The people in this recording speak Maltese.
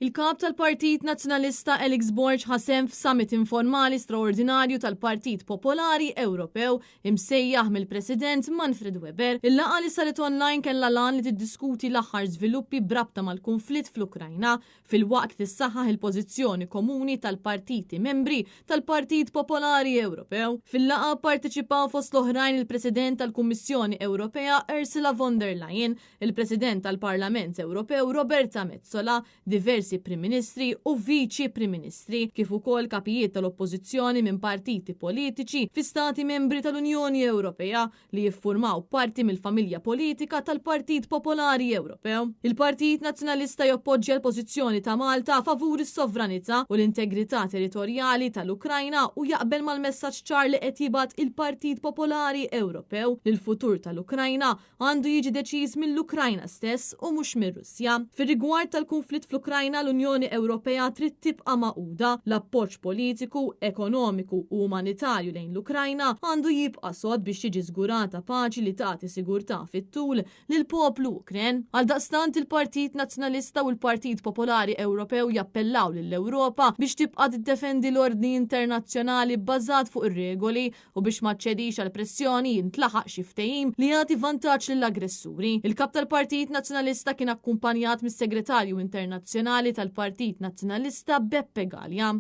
Il-Kap tal-Partit Nazzjonalista Alex Borg ħa sehem f'summit informali straordinarju tal-Partit Popolari Ewropew imsejjaħ mill-President Manfred Weber. Il-laqgħa li saret online kellha l-għan li tiddiskuti l-aħħar żviluppi b'rabta mal-kunflitt fl-Ukrajna filwaqt li tissaħħaħ il-pożizzjoni komuni tal-partiti membri tal-Partit Popolari Ewropew. Fil-laqgħa pparteċipaw fost l-oħrajn il-President tal-Kummissjoni Ewropea Ursula von der Leyen, il-President tal-Parlament Ewropew Roberta Metsola, diversi Prim Ministri u Viċi Prim Ministri, kif ukoll kapijiet tal-Oppożizzjoni minn partiti politiċi fi Stati Membri tal-Unjoni Ewropea li jiffurmaw parti mill-familja politika tal-Partit Popolari Ewropew. Il-Partit Nazzjonalista joppoġġja l-pożizzjoni ta' Malta favur is-sovranità u l-integrità territorjali tal-Ukrajna u jaqbel mal-messaġġ ċar li qed jibgħat il-Partit Popolari Ewropew li l-futur tal-Ukrajna għandu jiġi deċiż mill-Ukrajna stess u mhux mir-Russja. Fir-rigward tal-kunflitt fl-Ukrajna, l-Unjoni Ewropea trid tibqa' magħquda. L-appoġġ politiku, ekonomiku u umanitarju lejn l-Ukrajna għandu jibqa' sod biex tiġi żgurata paċi li tagħti sigurtà fit-tul lill-poplu Ukren. Għaldaqstant, il-Partit Nazzjonalista u l-Partit Popolari Ewropew jappellaw lill-Ewropa biex tibqa' tiddefendi l-ordni internazzjonali bbażat fuq ir-regoli u biex ma ċċedix għall-pressjoni jintlaħaq xi ftehim li jagħti vantaġġ lill-aggressuri. Il-Kap tal-Partit Nazzjonalista kien akkumpanjat mis-Segretarju Internazzjonali tal-Partit Nazzjonalista Beppe Galea.